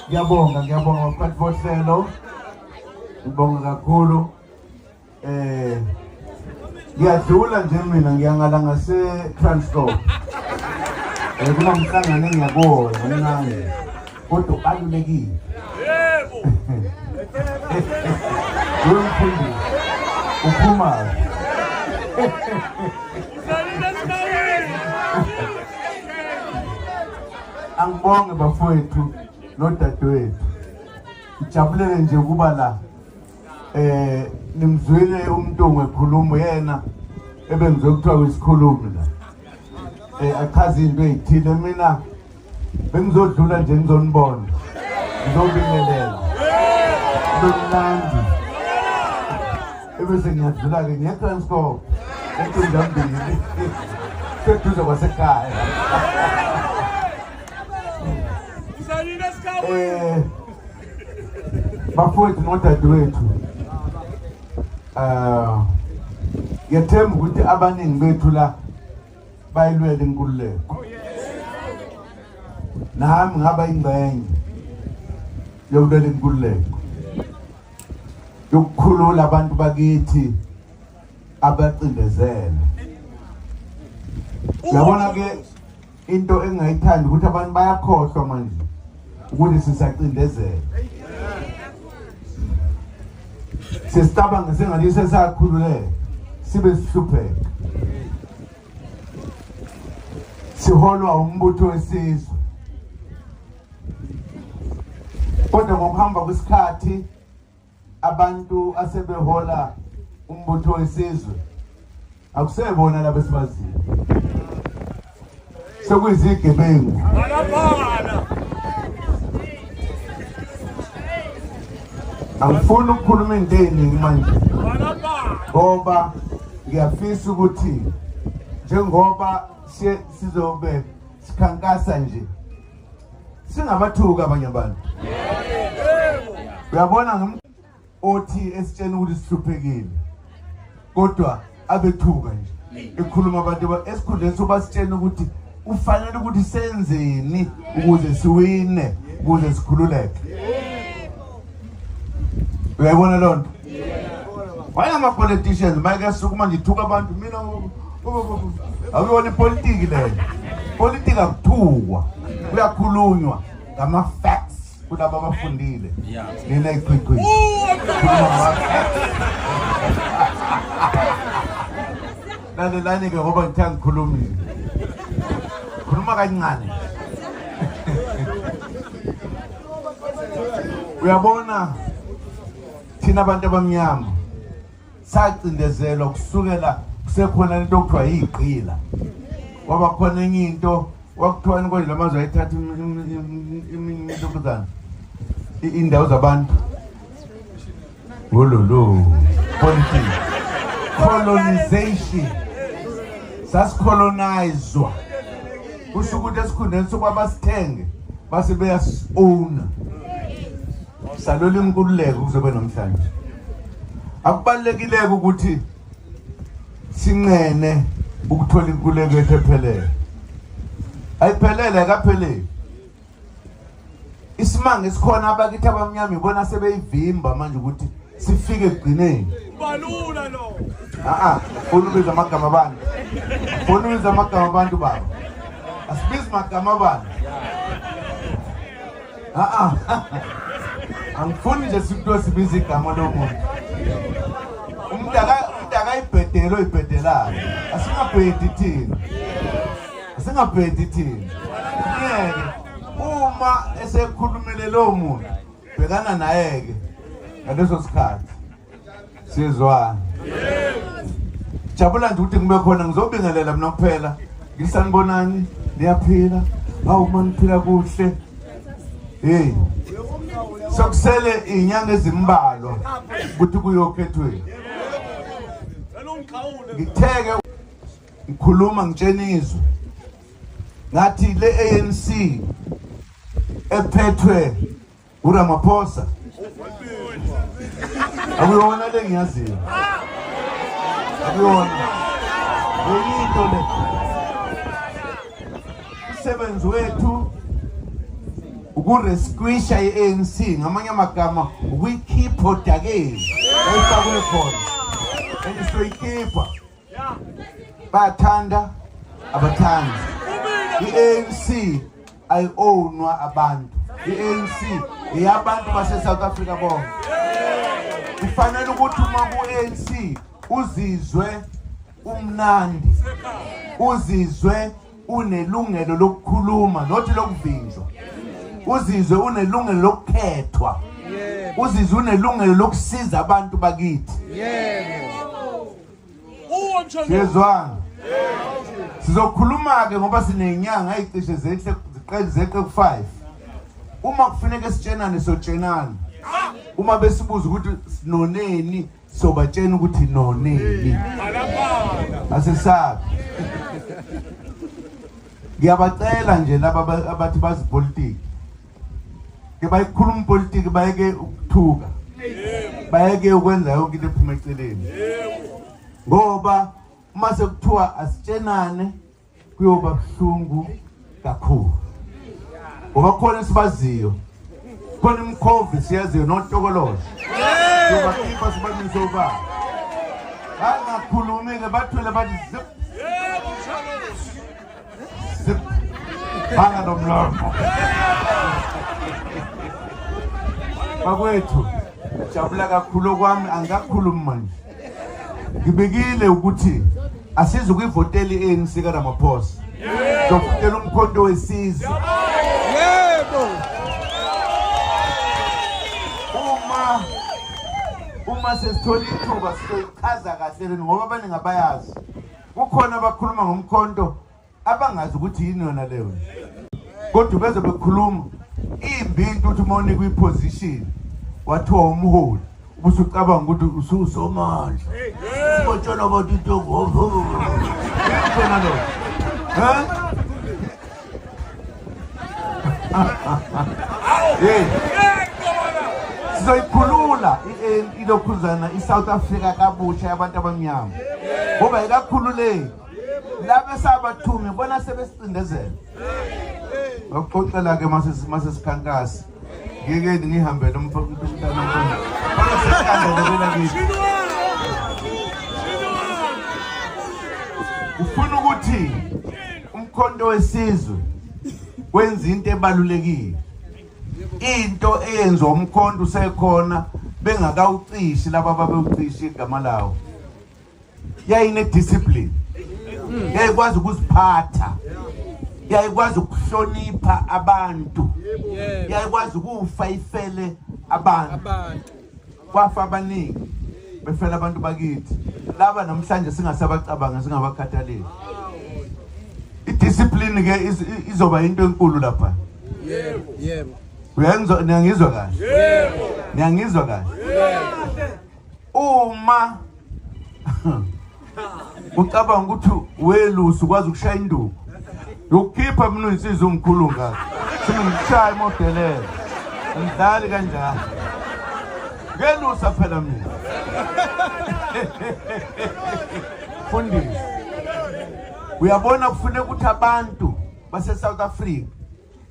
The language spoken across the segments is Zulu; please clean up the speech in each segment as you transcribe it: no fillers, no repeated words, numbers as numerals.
Ngiyabonga, ngiyabonga baphathi bohlelo. Ngibonga kakhulu. Ngiyadlula nje mina ngiyangala ngase Transkop. Kunomhlangano engiyakuwona omncane kodwa ubalulekile. Yebo. Umfundisi uphuma. Angibonge bafowethu nodadewethu. Ngijabulele nje ukuba la. Nimzwile uMntungwa ekhuluma yena ebengizwe kuthiwa uyisikhulumi la. Achaze into ezithile, mina bengizodlula nje ngizonibona. Ngizobingelela. Kumnandi. Ebese ngiyadlula ke ngiya Transkop. Entundambili. Seduze kwasekhaya. Bafowethu nodadewethu, ngiyathemba ukuthi abaningi bethu la bayilwela inkululeko. Nami ngaba ingxenye yokulwela inkululeko, yokukhulula abantu bakithi abacindezele. Uyabona ke into engingayithandi ukuthi abantu bayakhohlwa manje ukuthi sisacindezela. Sesicabanga sengathi sesakhululeka, sibe sihlupheka. Siholwa umbutho wesizwe. Kodwa ngokuhamba kwesikhathi abantu asebehola umbutho wesizwe akusebona laba esibaziyo, sekuyizigebengu. Angifuni ukukhuluma into eningi manje ngoba ngiyafisa ukuthi njengoba sizobe sikhankasa nje singabathuki abanye abantu. Uyabona othi esitshena ukuthi sihluphekile kodwa abethuka nje ekhuluma abantu esikhundleni soba sitshena ukuthi ufanele ukuthi senzeni ukuze siwine, ukuze sikhululeke. Uyayibona loo nto? Why ama politicians mayike sukuma nje thuka abantu mina akuyona ipolitiki leyo. Politiki akuthukwa, kuyakhulunywa ngama facts kulabo abafundile. Nina iqhiqhi. Lalelani ke ngoba ngithe angikhulumile. Khuluma kancane. Uyabona thina abantu abamnyama sacindezelwa kusukela kusekhona lento okuthiwa yigqila. Kwaba khona enye into kwakuthiwani konje lamazwe ayithatha imintokuzana indawo zabantu. Wololo politics, colonization, sasicolonizwa. Kusho ukuthi esikhundleni sokuba basithenge base beyasi-owna. Salwela inkululeko kuze kube namhlanje. Akubalulekile ukuthi sinqene ukuthola inkululeko yethu ephelele. Ayiphelele, akapheleli. Isimanga esikhona abakithi abamnyama ibona sebeyivimba manje ukuthi sifike ekugcineni. Balula lo. Funa ubiza amagama abantu. Funa ubiza amagama abantu baba. Asibizi magama abantu. Angifuni nje sikuthiwe sibiza igama lomuntu. Umuntu akayibhedeli oyibhedelayo. Asingabhedi thina. Asingabhedi thina. Ngeke uma esekhulumele lowo muntu bhekana naye ke ngaleso sikhathi. Sizwana. Jabula nje ukuthi ngibe khona, ngizobingelela mina kuphela. Ngisanibonani, niyaphila? Hawu uma niphila kuhle. Hey. Sokusele inyanga ezimbalwa ukuthi kuyokhethweni. Ngitheke ngikhuluma ngitshenizwe ngathi le ANC ephethwe uRamaphosa akuyona le ngiyaziyo, akuyona into le. Umsebenzi wethu Ukuresquisha i-ANC ngamanye amagama ukuyikhipha odakeni eyifakwe khona, and siyoyikhipha. Bayathanda abathandi, i-ANC ayi-ownwa abantu, i-ANC iyabantu base-South Africa bonke. Kufanele ukuthi uma ku-ANC uzizwe umnandi, uzizwe unelungelo lokukhuluma nothi lokuvinjwa, uzizwe unelungelo lokukhethwa, uzizwe unelungelo lokusiza abantu bakithi. Siyezwana? Sizokhuluma-ke ngoba sinenyanga ey'cishe zehle zeqe ku-5. Uma kufuneka sitshenane sotshenana. Uma besibuza ukuthi sinoneni, sobatshena ukuthi noneni. Asisabi. Ngiyabacela nje laba abathi bazi politiki, ke bayikhuluma politiki, bayeke ukuthuka, bayeke ukwenza yonke into ephuma eceleni, ngoba uma sekuthiwa asitshenane kuyoba buhlungu kakhulu, ngoba khona esibaziyo, khona imkhovi siyaziyo notokoloshe, siyobakhipha sibamise ubaba. Bangakhulumi-ke, bathwele bathi zip zip, banganomlomo. Bakwethu, jabula kakhulu okwami, angikakhulumi manje. Ngibikile ukuthi asize ukuyivotela i-ANC kaRamaphosa, sizovotela uMkhonto weSizwe. Yebo. Uma sesithola ithuba sizoyichaza kahle lena, ngoba abaningi abayazi. Kukhona abakhuluma ngomkhonto abangazi ukuthi yini yona leyo, kodwa beze bekhuluma imbi into ukuthi uma unikwa iposition wathiwa umholi, ubusucabanga ukuthi ususomandla, sibotshela abantu into khona lo. Hey, sizoyikhulula ilokhuzana i-South Africa kabusha yabantu abamnyama, ngoba ikakhululeki laba esabathumi bona sebesicindezela. Ngokuxoxela ke mase sikhankasa, ngeke ngihambele umntana kithi. Ufuna ukuthi uMkhonto weSizwe wenza into ebalulekile, into eyenziwa umkhonto usekhona bengakawucishi laba ababewucisha igama lawo. Yayine discipline, yayikwazi ukuziphatha, yayikwazi ukuhlonipha abantu, yayikwazi ukufa ifele abantu. Kwafa abaningi befela abantu bakithi laba namhlanje singasabacabanga, singabakhathaleli. I-discipline ke izoba into enkulu lapha. Yebo, yebo. Uyangizwa? Niyangizwa kahle? Yebo. Niyangizwa kahle? Yebo. Uma ucabanga ukuthi welusi ukwazi ukushaya induku, yokukhipha mina uyinsizwa umkhulu ngakho, singumshaya imodelelo, ngidlali kanjalo, ngelusa phela mina. Fundisi, uyabona kufuneka ukuthi abantu base South Africa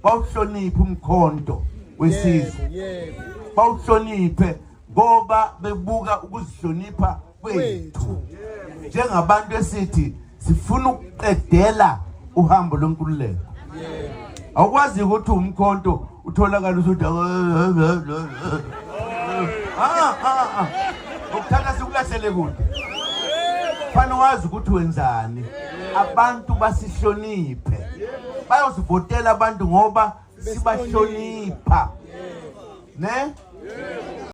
bawuhloniphe umkhonto wesizwe, bawuhloniphe ngoba bebuka ukuzihlonipha kwethu njengabantu esithi sifuna ukuqedela uhambo lwenkululeko. Awukwazi ukuthi umkhonto utholakala usuthi ukuthatha sikulahlele kude. Fanele wazi ukuthi wenzani. Abantu basihloniphe, bayosivotela abantu ngoba sibahlonipha, ne?